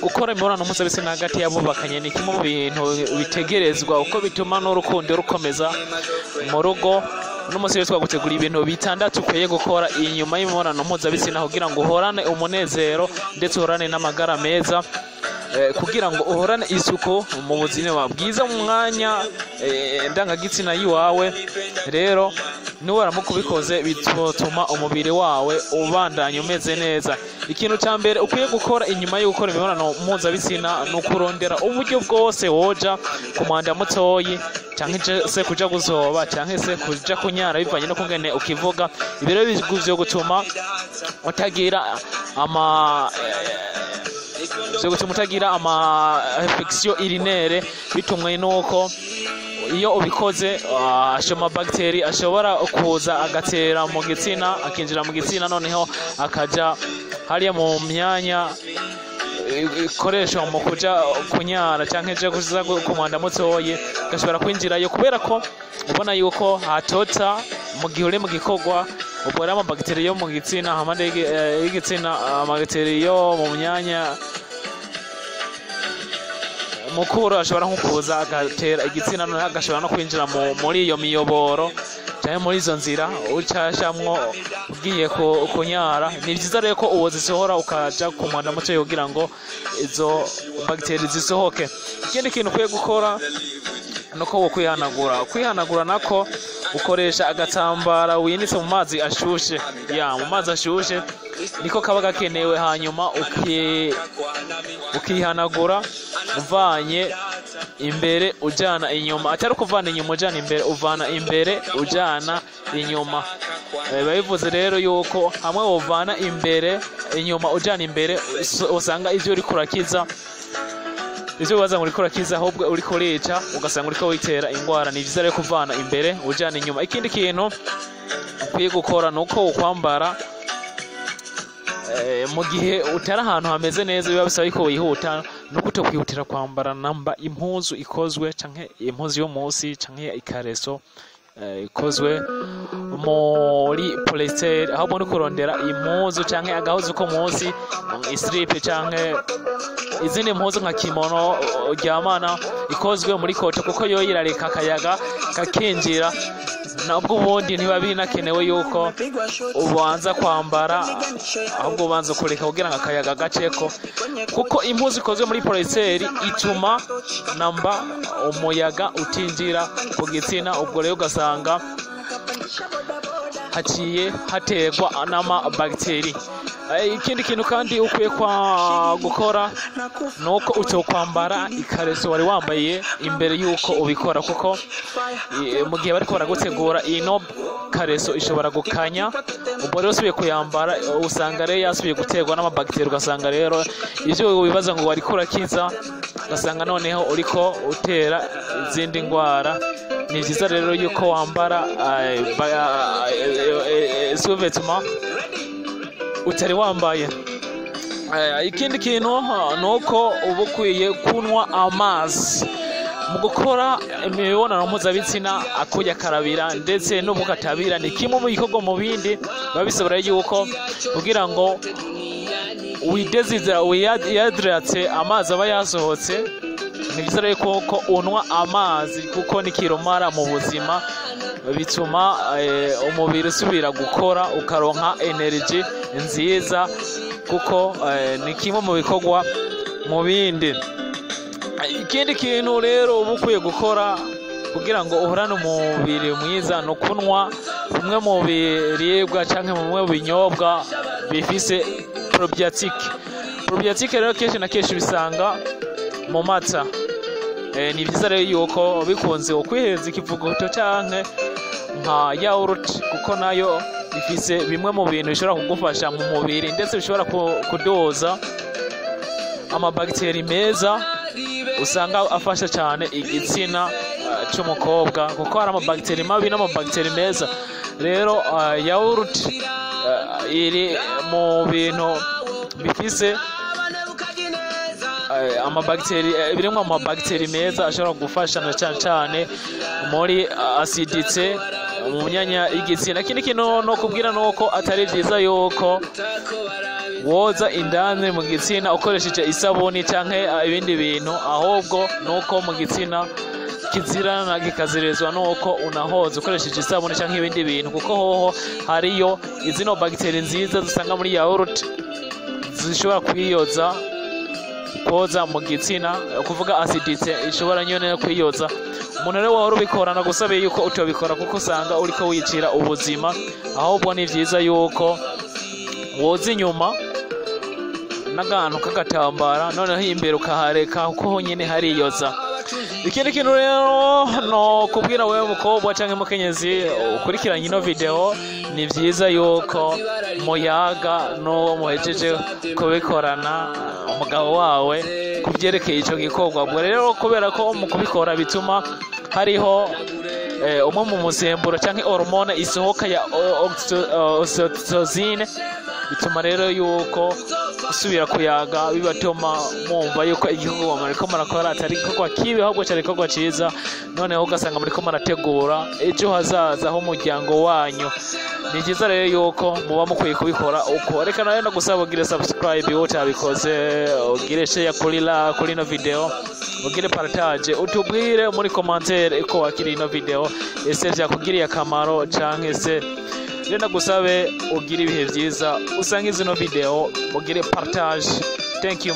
Gukora imibonano mpuzabitsina hagati y'abubakanye ni kimwe mu bintu bitegerezwa, uko bituma n'urukundo rukomeza mu rugo. Uno munsi rero twagutegura ibintu bitandatu ukwiye gukora inyuma y'imibonano mpuzabitsina kugira ngo uhorane umunezero ndetse uhorane n'amagara meza, kugira ngo uhorane isuku mu buzima bwiza mu mwanya ndangagitsina y'iwawe. Rero niwaramuka ubikoze, bizotuma umubiri wawe ubandanya umeze neza. Ikintu cya mbere ukwiye gukora inyuma yo gukora imibonano mpuzabitsina ni ukurondera uburyo bwose woja ku mwanda mutoyi, canke se kuja guzoba, canke se kuja kunyara, bivanye no kungene ukivuga. Ibi rero byo gutuma utagira ama byo gutuma utagira ama infection urinaire, bitumwe nuko iyo ubikoze ayo bagiteri ashobora kuza agatera mu gitsina, akinjira mu gitsina, noneho akaja hariya mu myanya ikoreshwa mu kuja kunyara canke je kuza ku mwanda mutoyi, gashobora kwinjirayo kubera ko ubona yuko hatota mu gihe uri mu gikorwa. Ubwo rero amabagiteri yo mu gitsina, hamande y'igitsina, amabagiteri yo mu myanya mukuru ashobora nko kuza agatera igitsina, noneho agashobora no kwinjira muri iyo miyoboro cyangwa muri izo nzira ucashamwo ugiye kunyara. Ni byiza rero ko uwo zisohora ukaja ku mwanda muto kugira ngo izo bagiteri zisohoke. Ikindi kintu ukwiye gukora nuko wo kwihanagura. Kwihanagura nako ukoresha agatambara winitse mu mazi ashushe, ya mu mazi ashushe niko kaba gakenewe, hanyuma ukihanagura uvanye imbere ujana inyuma, atari kuvana inyuma ujana imbere, uvana imbere ujana inyuma. Biba bivuze rero yuko hamwe wovana imbere inyuma ujana imbere, usanga ivyo uriko urakiza, ivyo wibaza ngo uriko urakiza, ahubwo uriko urica, ugasanga uriko witera ingwara. Ni vyiza rero kuvana imbere ujana inyuma. Ikindi kintu ukwiye gukora ni uko ukwambara mu gihe utari ahantu hameze neza, biba bisaba ko wihuta, nuko utokwihutira kwambara namba impuzu ikozwe canke impuzu yo munsi canke ikareso ikozwe muri polyester, ahubwo no kurondera impuzu canke agahuzu ko munsi, islip canke izindi mpuzu nka kimono uryamana ikozwe muri coton, kuko yo irareka akayaga kakinjira. Nabwo ubundi ntiba binakenewe yuko ubanza kwambara, ahubwo ubanza kureka kugira ngo akayaga gaceko, kuko impuzu ikozwe muri polyester ituma namba umuyaga utinjira ku gitsina. Ubwo rero ugasanga haciye haterwa n'ama bagiteri. Ikindi kintu kandi ukwiye kwa gukora nuko utokwambara ikareso wari wambaye imbere yuko ubikora, kuko mu gihe bariko baragutegura ino kareso ishobora gukanya. Ubwo rero usubiye kuyambara, usanga rero yasubiye guterwa n'amabagiteri, ugasanga rero ivyo wibaza ngo wariko urakiza, ugasanga noneho uriko utera izindi ndwara. Ni vyiza rero yuko wambara sous-vêtement utari wambaye. Ikindi kintu ni uko uba ukwiye kunywa amazi mu gukora imibonano mpuzabitsina, akuya karabira ndetse n'umukatabira. Ni kimwe mu bikorwa mu bindi biba bisabwa yuko kugira ngo wideziza wiyadrate, amazi aba yasohotse. Ni byiza rero ko unywa amazi, kuko ni kirumara mu buzima, bituma umubiri usubira gukora, ukaronka energy nziza, kuko ni kimwe mu bikorwa mu bindi. Ikindi kintu rero uba ukwiye gukora kugira ngo uhorane umubiri mwiza ni ukunywa bimwe mu biribwa cyangwa bimwe mu binyobwa bifise probiotique. Probiotique rero kenshi na kenshi ubisanga mu mata. Ni byiza rero yuko bikunze ukwihereza ikivuguto canke nka yawurute, kuko nayo ifise bimwe mu bintu bishobora kugufasha mu mubiri, ndetse bishobora kudoza amabagiteri meza usanga afasha cyane igitsina c'umukobwa, kuko hari amabagiteri mabi n'amabagiteri meza. Rero yawurute iri mu bintu bifise amabagiteri, birimo amabagiteri meza ashobora gufasha na cyane cyane muri acidité mu myanya y'igitsina. Ikindi kintu no kubwira nuko atari byiza yuko woza indani mu gitsina ukoresheje isabuni canke ibindi bintu, ahubwo nuko mu gitsina kizirana kikazirizwa nuko unahoza ukoresheje isabuni canke ibindi bintu, kuko hoho hariyo izino bagiteri nziza dusanga muri yawurute zishobora kwiyoza koza mu gitsina, kuvuga acidité ishobora nyene kwiyoza. Umuntu rero wahora ubikora, nagusabiye yuko utobikora, kuko usanga uriko wicira ubuzima. Ahubwo ni vyiza yuko woza inyuma n'akantu k'agatambara, noneho imbere ukahareka kuko honyine hariyoza. Ikindi kintu rero no kubwira wewe mukobwa canke mukenyezi ukurikiranye ino video, ni vyiza yuko muyaga n'uwo muhejeje kubikorana, umugabo wawe, kuvyerekeye ico gikorwa. Ubwo rero kubera ko mu kubikora bituma hariho umwe mu musemburo canke hormone isohoka ya oxytocine, bituma rero yuko gusubira kuyaga bibatuma mwumva yuko igikorwa muriko murakora atari igikorwa kibi, ahubwo cari igikorwa ciza. Noneho ugasanga muriko murategura ejo hazaza h'umuryango wanyu. Ni vyiza rero yuko muba mukwiye kubikora uko. Reka nawe ndagusaba ugire subscribe wowe utabikoze, ugire share kuri ino video, ugire partage, utubwire muri commentaire uko wakiriye ino video, ese vyakugiriye akamaro canke se. Rero ndagusabe ugire ibihe vyiza, usange zino video, mugire partage. Thank you.